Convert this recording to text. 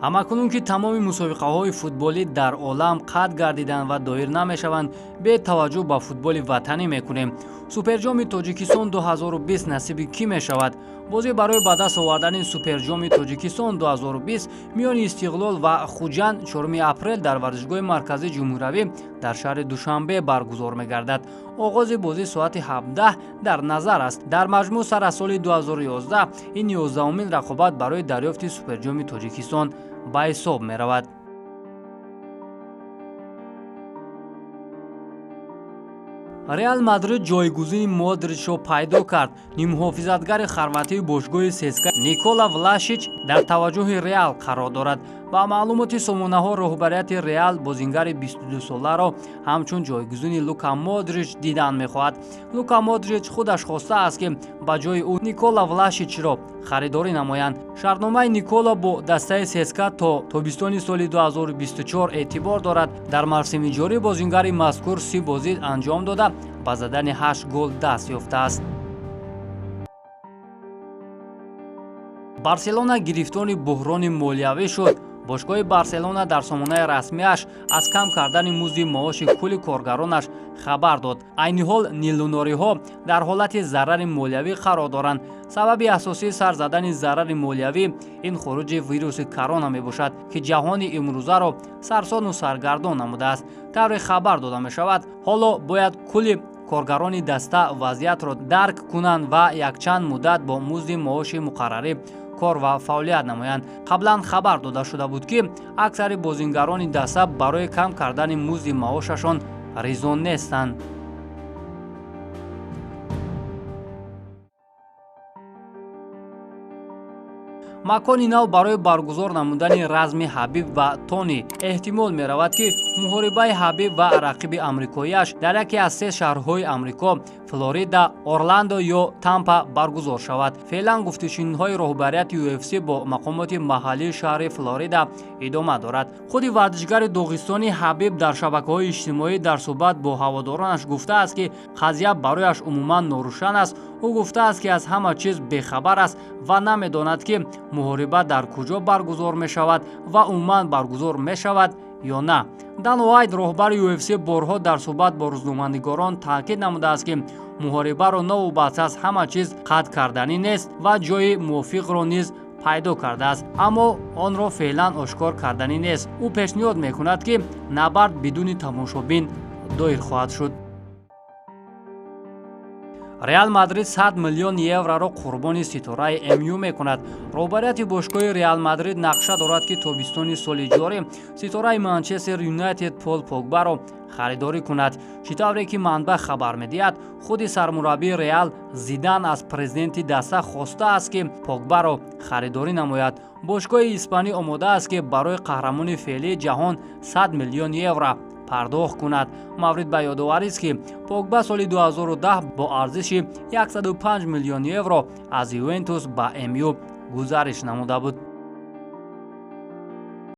Ҳамакунун ки тамоми мусобиқаҳои футболӣ дар олам қатъ гардиданд ва доир намешаванд, бетаваҷҷӯҳ ба футболи ватанӣ мекунем. Суперҷоми Тоҷикистон 2020 насиби кӣ мешавад? Бозӣ барои ба даст овардани Суперҷоми Тоҷикистон 2020 миёни Истиқлол ва Хуҷанд 4 апрел дар варзишгоҳи марказии ҷумҳуравӣ дар шаҳри Душанбе баргузор мегардад. Оғози бозӣ соати 17 дар назар аст. Дар маҷмӯъ сар аз соли 2011 ин 11-умин рақобат барои дарёфти Суперҷоми Тоҷикистон ба ҳисоб меравад. Реал Мадрид ҷойгузини Модричро пайдо кард. Ниммуҳофизатгари хорватии бошгоҳи ССКА Никола Влашич дар таваҷҷӯҳи Реал қарор дорад. Ба маълумоти сомонаҳо, роҳбарияти Реал бозингари 22-соларо ҳамчун ҷойгузини Лука Модрич дидан мехоҳад. Лука Модрич худаш хостааст, ки ба ҷои ӯ Никола Влашичро харидорӣ намоянд. Шартномаи Никола бо дастаи ССКА то тобистони соли 2024 эътибор дорад. Дар мавсими ҷорӣ бозингари мазкур 30 бозӣ анҷом дода, ба задани 8 гол даст ёфтааст. Барселона гирифтори буҳрони молиявӣ шуд. Бошгоҳи Барселона дар сомонаи расмиаш аз кам кардани музди маоши кулли коргаронаш хабар дод. Айни ҳол нилунориҳо дар ҳолати зарари молиявӣ қарор доранд. Сабаби асосии сар задани зарари молиявӣ ин хуруҷи вируси корона мебошад, ки ҷаҳони имрӯзаро сарсону саргардон намудааст. Тавре хабар дода мешавад, ҳоло бояд кулли коргарони даста вазъиятро дарк кунанд ва якчанд муддат бо музди маоши муқаррарӣ кор ва фаъолият намоянд. Қаблан хабар дода шуда буд, ки аксари бозингарони даста барои кам кардани музди маошашон ризо нестанд. Макони нав барои баргузор намудани разми Ҳабиб ва Тони. Эҳтимол меравад, ки муҳорибаи Ҳабиб ва рақиби амрикоиаш дар яке аз се шаҳрҳои Амрико, Флорида, Орландо ё Тампа баргузор шавад. Феълан гуфтушунидҳои роҳбарияти UFC бо мақомоти маҳаллии шаҳри Флорида идома дорад. Худи варзишгари доғистонӣ Ҳабиб дар шабакаҳои иҷтимоӣ дар суҳбат бо ҳаводоронаш гуфтааст, ки қазия барояш умуман норӯшан аст. Ӯ гуфтааст, ки аз ҳама чиз бехабар аст ва намедонад, ки муҳориба дар куҷо баргузор мешавад ва умуман баргузор мешавад ё на. Дан Уайт, роҳбари UFC, борҳо дар суҳбат бо рӯзноманигорон таъкид намудааст, ки муҳорибаро новобаста аз ҳама чиз қатъ карданӣ нест ва ҷои мувофиқро низ пайдо кардааст, аммо онро феълан ошкор карданӣ нест. Ӯ пешниҳод мекунад, ки набард бидуни тамошобин доир хоҳад шуд. Реал Мадрид 100 миллион евроро қурбони ситораи МЮ мекунад. Роҳбарияти бошгоҳи Реал Мадрид нақша дорад, ки тобистони соли ҷорӣ ситораи Манчестер Юнайтед Пол Погбаро харидорӣ кунад. Чӣ тавре ки манбаъ хабар медиҳад, худи сармураббии Реал Зидан аз президенти даста хостааст, ки Погбаро харидорӣ намояд. Бошгоҳи испанӣ омода аст, ки барои қаҳрамони феълии ҷаҳон 100 миллион евро пардохт кунад. Маврид ба ёдоварист, ки Погба соли 2010 бо арзиши 105 миллион евро аз Ювентус ба МЮ гузариш намуда буд.